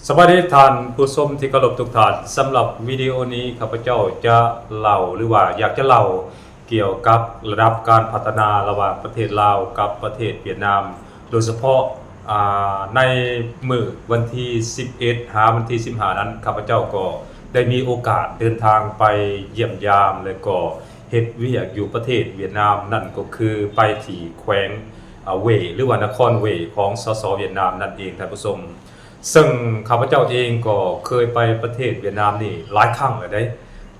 ສະບາຍດີທ່ານຜູ້ຊົມທີ່ເຄົາລົບທຸກທ່ານ. ສຳລັບວິດີໂອນີ້ ຂ້າພະເຈົ້າຈະເລົ່າ ຫຼືວ່າຢາກຈະເລົ່າກ່ຽວກັບລະດັບການພັດທະນາລະຫວ່າງປະເທດລາວກັບປະເທດຫວຽດນາມ, ໂດຍສະເພາະ ອາ ໃນມື້ວັນທີສິບເອັດ ຫາວັນທີສິບຫ້ານັ້ນ ຂ້າພະເຈົ້າກໍໄດ້ມີໂອກາດເດີນທາງໄປຢ້ຽມຢາມ ແລະກໍເຮັດວຽກຢູ່ປະເທດຫວຽດນາມ, ນັ້ນກໍຄືໄປທີ່ແຂວງ ອາ ເຫວ ຫຼືວ່ານະຄອນເຫວ ຂອງ ສສ ຫວຽດນາມນັ້ນເອງ ທ່ານຜູ້ຊົມ. ເຊິ່ງຂ້າພະເຈົ້າເອງກໍເຄີຍໄປປະເທດຫວຽດນາມນີ້ຫຼາຍຄັ້ງແລ້ວເດ້.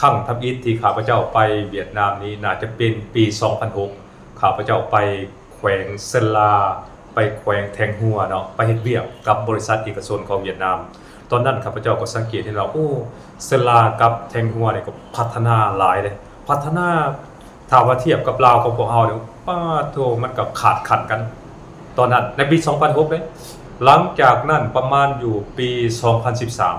ຄັ້ງທຳອິດທີ່ຂ້າພະເຈົ້າໄປຫວຽດນາມນີ້ ໜ້າຈະເປັນປີສອງພັນຫົກ ຂ້າພະເຈົ້າໄປແຂວງເຊີນລາ, ໄປແຂວງແທງຫົວເນາະ, ໄປເຮັດວຽກກັບບໍລິສັດເອກະຊົນຂອງຫວຽດນາມ. ຕອນນັ້ນຂ້າພະເຈົ້າກໍສັງເກດເຫັນວ່າ ໂອ້ ເຊີນລາກັບແທງຫົວນີ້ກໍພັດທະນາຫຼາຍເດ້, ພັດທະນາ ຖ້າວ່າທຽບກັບລາວຂອງພວກເຮົານີ້ ປາດໂທ້ ມັນກໍຂາດຂັ້ນກັນ ຕອນນັ້ນ ໃນປີສອງພັນຫົກເດ້. ຫຼັງຈາກນັ້ນປະມານຢູ່ປີສອງພັນສິບສາມ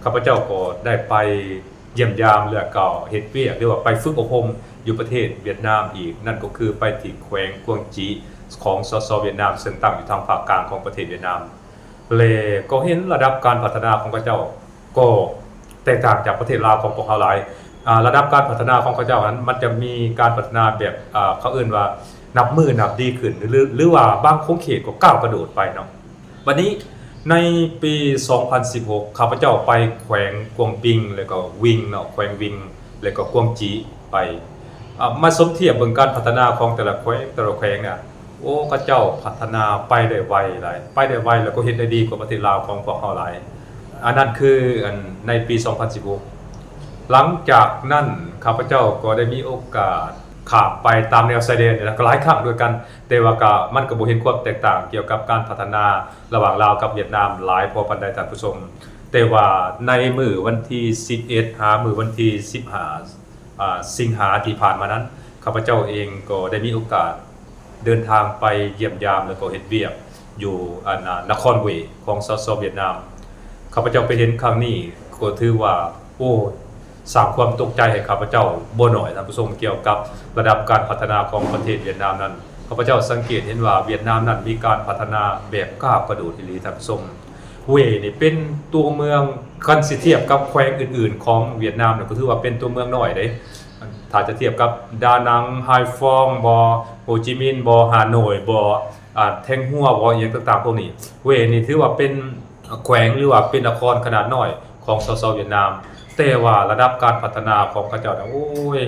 ຂ້າພະເຈົ້າກໍໄດ້ໄປຢ້ຽມຢາມ ແລະກໍເຮັດວຽກ ຫຼືວ່າໄປຝຶກອົບຮົມຢູ່ປະເທດຫວຽດນາມອີກ, ນັ້ນກໍຄືໄປທີ່ແຂວງກວາງຈີ ຂອງ ສສ ຫວຽດນາມ ເຊິ່ງຕັ້ງຢູ່ທາງພາກກາງຂອງປະເທດຫວຽດນາມ. ແລະກໍເຫັນລະດັບການພັດທະນາຂອງເຂົາເຈົ້າ ກໍແຕກຕ່າງຈາກປະເທດລາວຂອງພວກເຮົາຫຼາຍ. ອາ ລະດັບການພັດທະນາຂອງເຂົາເຈົ້ານັ້ນ ມັນຈະມີການພັດທະນາແບບ ອາ ເຂົາເອີ້ນວ່ານັບມື້ນັບດີຂຶ້ນ ຫຼື ຫຼືວ່າບາງຂົງເຂດກໍກ້າວກະໂດດໄປເນາະ. ບັດນີ້ໃນປີສອງພັນສິບຫົກ ຂ້າພະເຈົ້າໄປແຂວງກວາງປິງ ແລ້ວກໍວິງເນາະ, ແຂວງວິງ ແລ້ວກໍກວາງຈີໄປ ອາ ມາສົມທຽບເບິ່ງການພັດທະນາຂອງແຕ່ລະແຂວງ ແຕ່ລະແຂວງນະ ໂອ້ ເຂົາເຈົ້າພັດທະນາໄປໄດ້ໄວຫຼາຍ, ໄປໄດ້ໄວ ແລ້ວກໍເຮັດໄດ້ດີກວ່າປະເທດລາວຂອງພວກເຮົາຫຼາຍ. ອັນນັ້ນຄື ອັນ ໃນປີສອງພັນສິບຫົກ. ຫຼັງຈາກນັ້ນ ຂ້າພະເຈົ້າກໍໄດ້ມີໂອກາດຂ້າມໄປຕາມແນວຊາຍແດນນີ້ນະ ກໍຫຼາຍຄັ້ງດ້ວຍກັນ, ແຕ່ວ່າກໍ ມັນກໍບໍ່ເຫັນຄວາມແຕກຕ່າງກ່ຽວກັບການພັດທະນາລະຫວ່າງລາວກັບຫວຽດນາມຫຼາຍພໍປານໃດ ທ່ານຜູ້ຊົມ. ແຕ່ວ່າໃນມື້ວັນທີສິບເອັດ ຫາມື້ວັນທີສິບຫ້າ ອາ ສິງຫາທີ່ຜ່ານມານັ້ນ ຂ້າພະເຈົ້າເອງກໍໄດ້ມີໂອກາດເດີນທາງໄປຢ້ຽມຢາມ ແລ້ວກໍເຮັດວຽກຢູ່ ອັນ ອາ ນະຄອນເຫວ ຂອງ ສສ ຫວຽດນາມ. ຂ້າພະເຈົ້າໄປເຫັນຄັ້ງນີ້ກໍຖືວ່າ ໂອ້ ສ້າງຄວາມຕົກໃຈໃຫ້ຂ້າພະເຈົ້າບໍ່ໜ້ອຍ ທ່ານຜູ້ຊົມ, ກ່ຽວກັບລະດັບການພັດທະນາຂອງປະເທດຫວຽດນາມນັ້ນ. ຂ້າພະເຈົ້າສັງເກດເຫັນວ່າຫວຽດນາມນັ້ນມີການພັດທະນາແບບກ້າວກະໂດດອີ່ຫຼີ ທ່ານຜູ້ຊົມ. ເຫວນີ້ເປັນຕົວເມືອງ ຄັນຊິທຽບກັບແຂວງອື່ນໆຂອງຫວຽດນາມນີ້ ກໍຖືວ່າເປັນຕົວເມືອງນ້ອຍເດ້. ຖ້າຈະທຽບກັບດານັງ, ໄຮຟອງບໍ, ໂຮຈິມິນບໍ, ຮ່າໂນຍບໍ, ອາ ແທງຫົວບໍ, ອີ່ຫຍັງຕ່າງໆພວກນີ້, ເຫວນີ້ຖືວ່າເປັນແຂວງ ຫຼືວ່າເປັນນະຄອນຂະໜາດນ້ອຍຂອງ ສສ ຫວຽດນາມ, ແຕ່ວ່າລະດັບການພັດທະນາຂອງເຂົາເຈົ້ານະ ໂອ້ຍ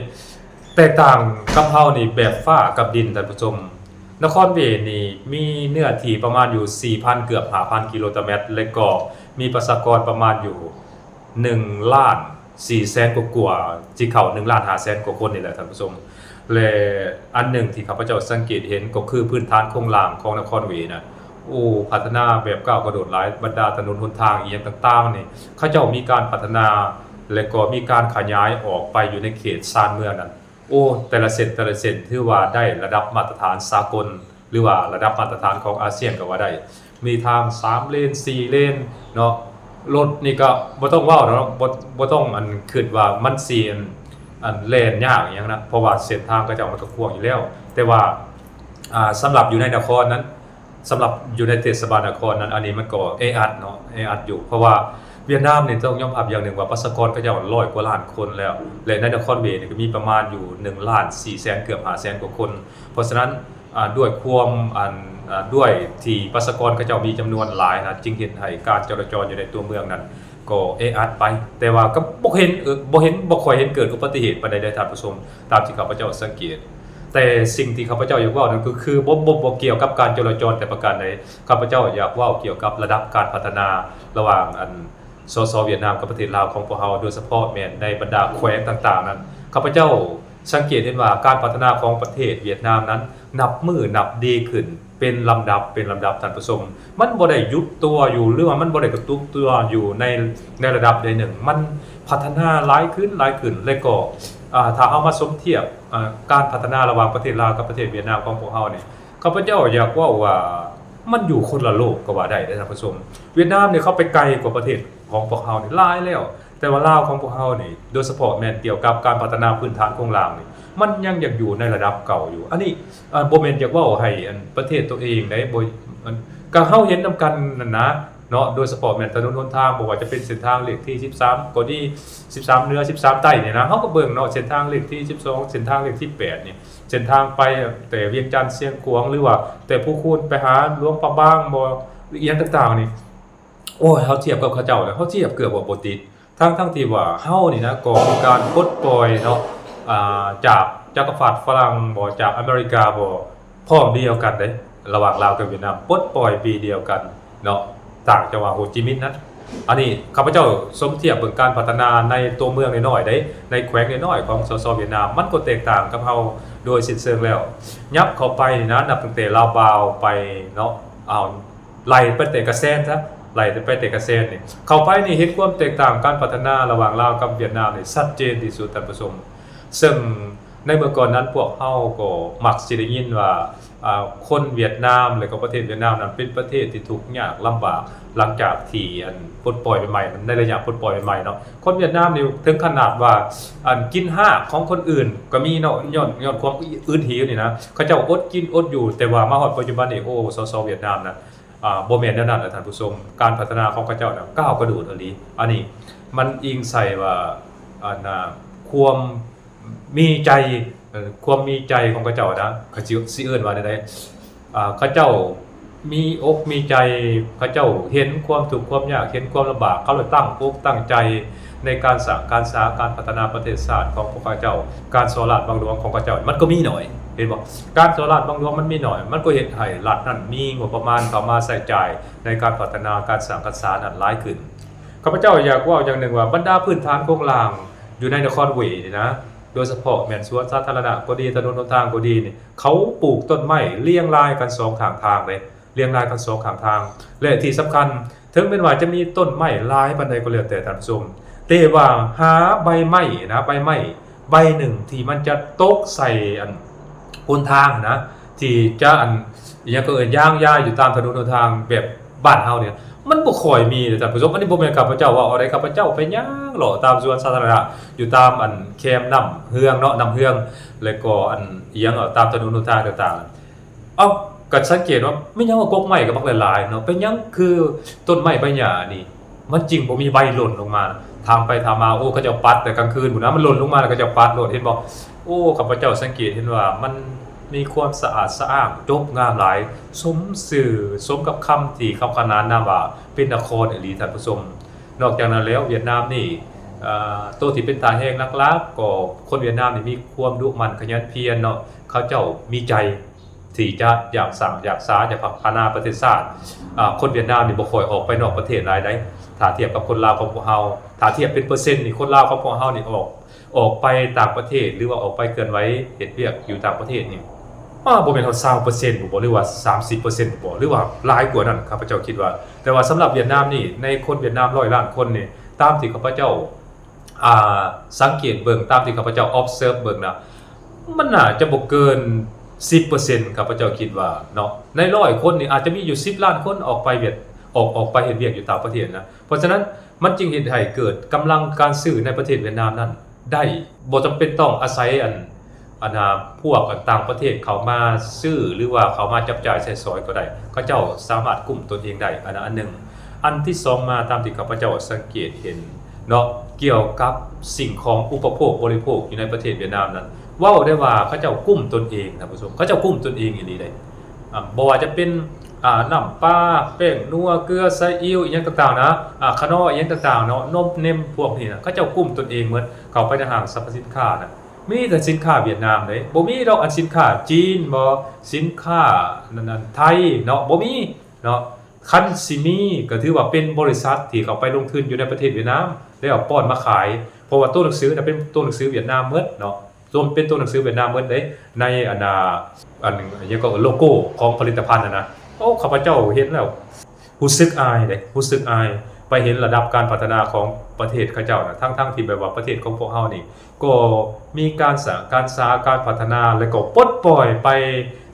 ແຕກຕ່າງກັບເຮົານີ້ແບບຟ້າກັບດິນ ທ່ານຜູ້ຊົມ. ນະຄອນເຫວນີ້ມີເນື້ອທີ່ປະມານຢູ່ສີ່ພັນ ເກືອບຫ້າພັນກິໂລຕາແມັດ ແລະກໍມີປະຊາກອນປະມານຢູ່ໜຶ່ງລ້ານສີ່ແສນກວ່າໆ ຊິເຂົ້າໜຶ່ງລ້ານຫ້າແສນກວ່າຄົນນີ້ແຫຼະ ທ່ານຜູ້ຊົມ. ແລະ ອັນໜຶ່ງທີ່ຂ້າພະເຈົ້າສັງເກດເຫັນກໍຄືພື້ນຖານໂຄງລ່າງຂອງນະຄອນເຫວນະ ໂອ້ ພັດທະນາແບບກ້າວກະໂດດຫຼາຍ, ບັນດາຖະໜົນຫົນທາງອີ່ຫຍັງຕ່າງໆນີ້ ເຂົາເຈົ້າມີການພັດທະນາ ແລະກໍມີການຂະຫຍາຍອອກໄປຢູ່ໃນເຂດຊານເມືອງນັ້ນ. ໂອ້ ແຕ່ລະເສັ້ນ ແຕ່ລະເສັ້ນ ຖືວ່າໄດ້ລະດັບມາດຕະຖານສາກົນ ຫຼືວ່າລະດັບມາດຕະຖານຂອງອາຊຽນກໍວ່າໄດ້. ມີທາງສາມເລນ ສີ່ເລນເນາະ, ລົດນີ້ກໍບໍ່ຕ້ອງເວົ້າເນາະ, ບໍ່ ບໍ່ຕ້ອງ ອັນ ຄິດວ່າມັນຊິ ອັນ ອັນ ແລ່ນຍາກອີ່ຫຍັງນະ, ເພາະວ່າເສັ້ນທາງເຂົາເຈົ້າມັນກໍກວ້າງຢູ່ແລ້ວ. ແຕ່ວ່າ ອາ ສຳລັບຢູ່ໃນນະຄອນນັ້ນ ສຳລັບຢູ່ໃນເທດສະບານນະຄອນນັ້ນ ອັນນີ້ມັນກໍແອອັດເນາະ, ແອອັດຢູ່ ເພາະວ່າຫວຽດນາມນີ້ຕ້ອງຍອມຮັບຢ່າງໜຶ່ງວ່າປະຊາກອນເຂົາເຈົ້າຮ້ອຍກວ່າລ້ານຄົນແລ້ວ ແລະ ໃນນະຄອນເຫວນີ້ກໍມີປະມານຢູ່ໜຶ່ງລ້ານສີ່ແສນ ເກືອບຫ້າແສນກວ່າຄົນ. ເພາະສະນັ້ນ ອາ ດ້ວຍຄວາມ ອັນ ອາ ດ້ວຍທີ່ປະຊາກອນເຂົາເຈົ້າມີຈຳນວນຫຼາຍນະ ຈຶ່ງເຮັດໃຫ້ການຈະລາຈອນຢູ່ໃນຕົວເມືອງນັ້ນ ກໍແອອັດໄປ, ແຕ່ວ່າກໍບໍ່ເຫັນ ເອີ ບໍ່ເຫັນ ບໍ່ຄ່ອຍເຫັນເກີດອຸບັດຕິເຫດປານໃດເດ້ ທ່ານຜູ້ຊົມ, ຕາມທີ່ຂ້າພະເຈົ້າສັງເກດ. ແຕ່ສິ່ງທີ່ຂ້າພະເຈົ້າຢາກເວົ້ານັ້ນກໍຄື ບໍ່ ບໍ່ ບໍ່ກ່ຽວກັບການຈະລາຈອນແຕ່ປະການໃດ. ຂ້າພະເຈົ້າຢາກເວົ້າກ່ຽວກັບລະດັບການພັດທະນາລະຫວ່າງ ອັນ ສສ ຫວຽດນາມກັບປະເທດລາວຂອງພວກເຮົາ, ໂດຍສະເພາະແມ່ນໃນບັນດາແຂວງຕ່າງໆນັ້ນ. ຂ້າພະເຈົ້າສັງເກດເຫັນວ່າການພັດທະນາຂອງປະເທດຫວຽດນາມນັ້ນ ນັບມື້ນັບດີຂຶ້ນເປັນລຳດັບ ເປັນລຳດັບ ທ່ານຜູ້ຊົມ. ມັນບໍ່ໄດ້ຢຸດຕົວຢູ່ ຫຼືວ່າມັນບໍ່ໄດ້ກະຕຸກຕົວຢູ່ໃນ ໃນລະດັບໃດໜຶ່ງ, ມັນພັດທະນາຫຼາຍຂຶ້ນ ຫຼາຍຂຶ້ນ. ແລະກໍ ອາ ຖ້າເຮົາມາສົມທຽບ ອາ ການພັດທະນາລະຫວ່າງປະເທດລາວກັບປະເທດຫວຽດນາມຂອງພວກເຮົານີ້ ຂ້າພະເຈົ້າຢາກເວົ້າວ່າມັນຢູ່ຄົນລະໂລກກໍວ່າໄດ້ເດ້ ທ່ານຜູ້ຊົມ. ຫວຽດນາມນີ້ເຂົາໄປໄກກວ່າປະເທດຂອງພວກເຮົານີ້ຫຼາຍແລ້ວ, ແຕ່ວ່າລາວຂອງພວກເຮົານີ້ ໂດຍສະເພາະແມ່ນກ່ຽວກັບການພັດທະນາພື້ນຖານໂຄງລ່າງນີ້ ມັນຍັງຢາກຢູ່ໃນລະດັບເກົ່າຢູ່. ອັນນີ້ ອາ ບໍ່ແມ່ນຢາກເວົ້າໃຫ້ ອັນ ປະເທດຕົວເອງໃດ໋ ບໍ່ ອັນ ກະເຮົາເຫັນນຳກັນນັ້ນນະ, ເນາະ ໂດຍສະເພາະແມ່ນຖະໜົນຫົນທາງ ບໍ່ວ່າຈະເປັນເສັ້ນທາງເລກທີສິບສາມກໍດີ ສິບສາມເໜືອ ສິບສາມໃຕ້ນີ້ນະ ເຮົາກໍເບິ່ງເນາະ ເສັ້ນທາງເລກທີສິບສອງ ເສັ້ນທາງເລກທີແປດນີ້ ເສັ້ນທາງໄປແຕ່ວຽງຈັນ ຊຽງຂວາງ ຫຼືວ່າແຕ່ພູຄູນໄປຫາຫຼວງພະບາງບໍ ອີ່ຫຍັງຕ່າງໆນີ້ ໂອ້ຍ ເຮົາທຽບກັບເຂົາເຈົ້າແລ້ວ ເຮົາທຽບເກືອບວ່າບໍ່ຕິດ ທັງໆທີ່ວ່າເຮົານີ້ນະ ກໍມີການປົດປ່ອຍເນາະ ອ່າ ຈາກຈັກກະພັດຝຣັ່ງບໍ ຈາກອາເມລິກາບໍ ພ້ອມດຽວກັນເດ້ ລະຫວ່າງລາວກັບຫວຽດນາມ ປົດປ່ອຍປີດຽວກັນເນາະ ຕ່າງຈາກວ່າໂຮຈິມິນນັ້ນ. ອັນນີ້ຂ້າພະເຈົ້າສົມທຽບເບິ່ງການພັດທະນາໃນຕົວເມືອງນ້ອຍໆເດ້ ໃນແຂວງນ້ອຍໆຂອງ ສສ ຫວຽດນາມ ມັນກໍແຕກຕ່າງກັບເຮົາໂດຍສິ້ນເຊີງແລ້ວ. ຫຍັບເຂົ້າໄປນີ້ນະ ນັບຕັ້ງແຕ່ລາວບາວໄປເນາະ ເອົາ ໄລ່ໄປແຕ່ກະແຊນຊະ ໄລ່ໄປແຕ່ກະແຊນນີ້ ເຂົ້າໄປນີ້ເຫັນຄວາມແຕກຕ່າງການພັດທະນາລະຫວ່າງລາວກັບຫວຽດນາມນີ້ຊັດເຈນທີ່ສຸດທ່ານຜູ້ຊົມ. ເຊິ່ງໃນເມື່ອກ່ອນນັ້ນພວກເຮົາກໍມັກຊິໄດ້ຍິນວ່າ ອາ ຄົນຫວຽດນາມ ແລະກໍປະເທດຫວຽດນາມນັ້ນເປັນປະເທດທີ່ທຸກຍາກລຳບາກ ຫຼັງຈາກທີ່ ອັນ ປົດປ່ອຍໃໝ່ໆ ໃນໄລຍະປົດປ່ອຍໃໝ່ໆເນາະ ຄົນຫວຽດນາມນີ້ເຖິງຂະໜາດວ່າ ອັນ ກິນຮາກຂອງຄົນອື່ນກໍມີເນາະ ຍ້ອນ ຍ້ອນຄວາມອຶດຫິວນີ້ນະ ເຂົາເຈົ້າອົດກິນອົດຢູ່ ແຕ່ວ່າມາຮອດປັດຈຸບັນນີ້ ໂອ້ ສສ ຫວຽດນາມນະ ອ່າ ບໍ່ແມ່ນແນວນັ້ນລະທ່ານຜູ້ຊົມ ການພັດທະນາຂອງເຂົາເຈົ້ານະ ກ້າວກະໂດດອີ່ຫຼີ. ອັນນີ້ມັນອີງໃສ່ວ່າ ອັນນ່າ ຄວາມມີໃຈ ເອີ ຄວາມມີໃຈຂອງເຂົາເຈົ້ານະ ເຂົາຊິ ຊິເອີ້ນວ່າແນວໃດ ອ່າ ເຂົາເຈົ້າມີອົກມີໃຈ ເຂົາເຈົ້າເຫັນຄວາມທຸກຄວາມຍາກ ເຫັນຄວາມລຳບາກ ເຂົາເລີຍຕັ້ງອົກຕັ້ງໃຈໃນການສ້າງການສາ ການພັດທະນາປະເທດຊາດຂອງພວກເຂົາເຈົ້າ. ການສໍ້ລາດບັງຫຼວງຂອງເຂົາເຈົ້າມັນກໍມີໜ້ອຍ ເຫັນບໍ່? ການສໍ້ລາດບັງຫຼວງມັນມີໜ້ອຍ ມັນກໍເຮັດໃຫ້ລັດນັ້ນມີງົບປະມານເຂົ້າມາໃຊ້ຈ່າຍໃນການພັດທະນາການສ້າງການສານັ້ນຫຼາຍຂຶ້ນ. ຂ້າພະເຈົ້າຢາກເວົ້າຢ່າງໜຶ່ງວ່າ ບັນດາພື້ນຖານໂຄງລ່າງຢູ່ໃນນະຄອນຫວຽດນີ້ນະ ໂດຍສະເພາະແມ່ນສວນສາທາລະນະກໍດີ ຖະໜົນຫົນທາງກໍດີນີ້ ເຂົາປູກຕົ້ນໄມ້ລຽງລາຍກັນສອງຂ້າງທາງເດ້ ລຽງລາຍກັນສອງຂ້າງທາງ ແລະທີ່ສຳຄັນ ເຖິງແມ່ນວ່າຈະມີຕົ້ນໄມ້ຫຼາຍປານໃດກໍແລ້ວແຕ່ທ່ານຜູ້ຊົມ ແຕ່ວ່າຫາໃບໄມ້ນະ ໃບໄມ້ໃບໜຶ່ງທີ່ມັນຈະຕົກໃສ່ອັນຫົນທາງນະ ທີ່ຈະອັນ ອີ່ຫຍັງກໍເອີ້ນ ຢາງຢາຢູ່ຕາມຖະໜົນຫົນທາງແບບບ້ານເຮົານີ້ ມັນບໍ່ຄ່ອຍມີເດ້ທ່ານຜູ້ຊົມ. ອັນນີ້ບໍ່ແມ່ນຂ້າພະເຈົ້າເວົ້າເອົາໃດ ຂ້າພະເຈົ້າໄປຍ່າງເລາະຕາມສວນສາທາລະນະ ຢູ່ຕາມອັນແຄມນ້ຳເຮືອງເນາະ ນ້ຳເຮືອງ ແລະກໍອັນ ອີ່ຫຍັງ ຕາມຖະໜົນຫົນທາງຕ່າງໆ ເອົ້າ ກໍສັງເກດວ່າ ແມ່ນຫຍັງວ່າກົກໄມ້ກໍບັກຫຼາຍໆເນາະ ເປັນຫຍັງຄືຕົ້ນໄມ້ໃບຫຍ້ານີ້ ມັນຈຶ່ງບໍ່ມີໃບຫຼົ່ນລົງມາ? ຖາມໄປຖາມມາ ໂອ້ ເຂົາເຈົ້າປັດແຕ່ກາງຄືນພຸ້ນນະ ມັນຫຼົ່ນລົງມາແລ້ວເຂົາເຈົ້າປັດໂລດ ເຫັນບໍ່? ໂອ້ ຂ້າພະເຈົ້າສັງເກດເຫັນວ່າ ມັນມີຄວາມສະອາດສະອ້າງ ຈົບງາມຫຼາຍ ສົມຊື່ ສົມກັບຄຳທີ່ເຂົາຂະໜານນາມວ່າ ເປັນນະຄອນອີ່ຫຼີທ່ານຜູ້ຊົມ. ນອກຈາກນັ້ນແລ້ວ ຫວຽດນາມນີ້ ເອີ ໂຕທີ່ເປັນທ່າແຮງຫຼັກໆ ກໍຄົນຫວຽດນາມນີ້ມີຄວາມດຸໝັ່ນຂະຫຍັນພຽນເນາະ ເຂົາເຈົ້າມີໃຈ ທີ່ຈະຢາກສ້າງຢາກສາ ຢາກພັດທະນາປະເທດຊາດ. ອາ ຄົນຫວຽດນາມນີ້ບໍ່ຄ່ອຍອອກໄປນອກປະເທດຫຼາຍໃດ໋ ຖ້າທຽບກັບຄົນລາວຂອງພວກເຮົາ. ຖ້າທຽບເປັນເປີເຊັນນີ້ ຄົນລາວຂອງພວກເຮົານີ້ອອກ ອອກໄປຕ່າງປະເທດ ຫຼືວ່າອອກໄປເຄື່ອນໄຫວເຮັດວຽກຢູ່ຕ່າງປະເທດນີ້ ອາ ບໍ່ແມ່ນຮອດຊາວເປີເຊັນບໍ່ ຫຼືວ່າສາມສິບເປີເຊັນບໍ່ ຫຼືວ່າຫຼາຍກວ່ານັ້ນ ຂ້າພະເຈົ້າຄິດວ່າ. ແຕ່ວ່າສຳລັບຫວຽດນາມນີ້ ໃນຄົນຫວຽດນາມຮ້ອຍລ້ານຄົນນີ້ ຕາມທີ່ຂ້າພະເຈົ້າ ອ່າ ສັງເກດເບິ່ງ ຕາມທີ່ຂ້າພະເຈົ້າ observe ເບິ່ງນະ ມັນໜ້າຈະບໍ່ເກີນສິບເປີເຊັນ ຂ້າພະເຈົ້າຄິດວ່າເນາະ ໃນຮ້ອຍຄົນນີ້ອາດຈະມີຢູ່ສິບລ້ານຄົນອອກໄປຫວຽດ ອອກ ອອກໄປເຮັດວຽກຢູ່ຕ່າງປະເທດນະ. ເພາະສະນັ້ນ ມັນຈຶ່ງເຮັດໃຫ້ເກີດກຳລັງການຊື້ໃນປະເທດຫວຽດນາມນັ້ນໄດ້ ບໍ່ຈຳເປັນຕ້ອງອາໄສອັນ ອັນ ອາ ພວກ ອັນ ຕ່າງປະເທດເຂົ້າມາຊື້ ຫຼືວ່າເຂົ້າມາຈັບຈ່າຍໃຊ້ສອຍກໍໄດ້ ເຂົາເຈົ້າສາມາດກຸ້ມຕົນເອງໄດ້ ອັນນັ້ນອັນໜຶ່ງ. ອັນທີສອງມາ ຕາມທີ່ຂ້າພະເຈົ້າສັງເກດເຫັນເນາະ ກ່ຽວກັບສິ່ງຂອງອຸປະໂພກບໍລິໂພກຢູ່ໃນປະເທດຫວຽດນາມນັ້ນ ເວົ້າໄດ້ວ່າເຂົາເຈົ້າກຸ້ມຕົນເອງ ທ່ານຜູ້ຊົມ ເຂົາເຈົ້າກຸ້ມຕົນເອງອີ່ຫຼີເດ້. ອາ ບໍ່ວ່າຈະເປັນ ອາ ນ້ຳປາ ແປ້ງນົວ ເກືອ ໄຊອິ້ວ ອີ່ຫຍັງຕ່າງໆນະ ອາ ຂະໜໍ ອີ່ຫຍັງຕ່າງໆເນາະ ນົມເນັມພວກນີ້ນະ ເຂົາເຈົ້າກຸ້ມຕົນເອງໝົດ. ເຂົ້າໄປໃນຫ້າງສັບພະສິນຄ້ານະ ມີແຕ່ສິນຄ້າຫວຽດນາມເດ້ ບໍ່ມີດອກອັນສິນຄ້າຈີນບໍ ສິນຄ້ານັ້ນ ອັນ ໄທເນາະ ບໍ່ມີເນາະ. ຄັນຊິມີກໍຖືວ່າເປັນບໍລິສັດທີ່ເຂົ້າໄປລົງທຶນຢູ່ໃນປະເທດຫວຽດນາມ ແລ້ວປ້ອນມາຂາຍ ເພາະວ່າໂຕໜັງສືນະເປັນໂຕໜັງສືຫວຽດນາມໝົດເນາະ ໂຕ ເປັນໂຕໜັງສືຫວຽດນາມໝົດເດ້ ໃນອັນ ອາ ອັນ ຫຍັງກໍໂລໂກ້ຂອງຜະລິດຕະພັນຫັ້ນນະ. ໂອ້ ຂ້າພະເຈົ້າເຫັນແລ້ວ ຮູ້ສຶກອາຍເດ້ ຮູ້ສຶກອາຍ ໄປເຫັນລະດັບການພັດທະນາຂອງປະເທດເຂົາເຈົ້ານະ ທັງໆທີ່ແບບວ່າປະເທດຂອງພວກເຮົານີ້ ກໍມີການສ້າງການສາ ການພັດທະນາ ແລະກໍປົດປ່ອຍໄປ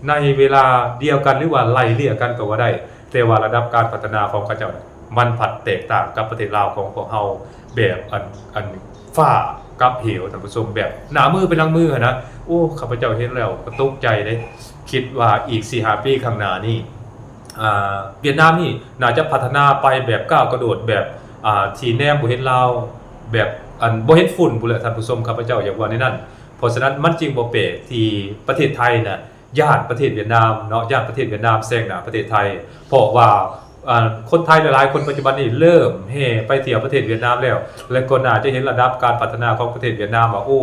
ໃນເວລາດຽວກັນ ຫຼືວ່າໄລ່ເລ່ຍກັນກໍວ່າໄດ້ ແຕ່ວ່າລະດັບການພັດທະນາຂອງເຂົາເຈົ້າ ມັນພັດແຕກຕ່າງກັບປະເທດລາວຂອງພວກເຮົາແບບ ອັນ ອັນ ຟ້າກັບເຫວ ທ່ານຜູ້ຊົມ ແບບໜ້າມືເປັນຫຼັງມືຫັ້ນນະ. ໂອ້ ຂ້າພະເຈົ້າເຫັນແລ້ວກໍຕົກໃຈເດ້ ຄິດວ່າອີກສີ່ຫ້າປີຂ້າງໜ້ານີ້ ອ່າ ຫວຽດນາມນີ້ໜ້າຈະພັດທະນາໄປແບບກ້າວກະໂດດ ແບບ ອ່າ ທີ່ແນມບໍ່ເຫັນລາວ ແບບ ອັນ ບໍ່ເຫັນຝຸ່ນພຸ້ນແຫຼະທ່ານຜູ້ຊົມ ຂ້າພະເຈົ້າຢາກເວົ້າແນວນັ້ນ. ເພາະສະນັ້ນມັນຈຶ່ງບໍ່ແປກທີ່ປະເທດໄທນະ ຢ້ານປະເທດຫວຽດນາມເນາະ ຢ້ານປະເທດຫວຽດນາມແຊງໜ້າປະເທດໄທ ເພາະວ່າ ອ່າ ຄົນໄທຫຼາຍໆຄົນປັດຈຸບັນນີ້ເລີ່ມແຫ່ໄປທ່ຽວປະເທດຫວຽດນາມແລ້ວ ແລະ ກໍໜ້າຈະເຫັນລະດັບການພັດທະນາຂອງປະເທດຫວຽດນາມວ່າ ໂອ້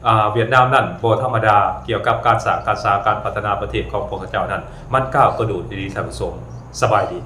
ອ່າ ຫວຽດນາມນັ້ນບໍ່ທຳມະດາ ກ່ຽວກັບການສ້າງການສາ ການພັດທະນາປະເທດຂອງພວກເຂົາເຈົ້ານັ້ນ ມັນກ້າວກະໂດດອີ່ຫຼີທ່ານຜູ້ຊົມ. ສະບາຍດີ.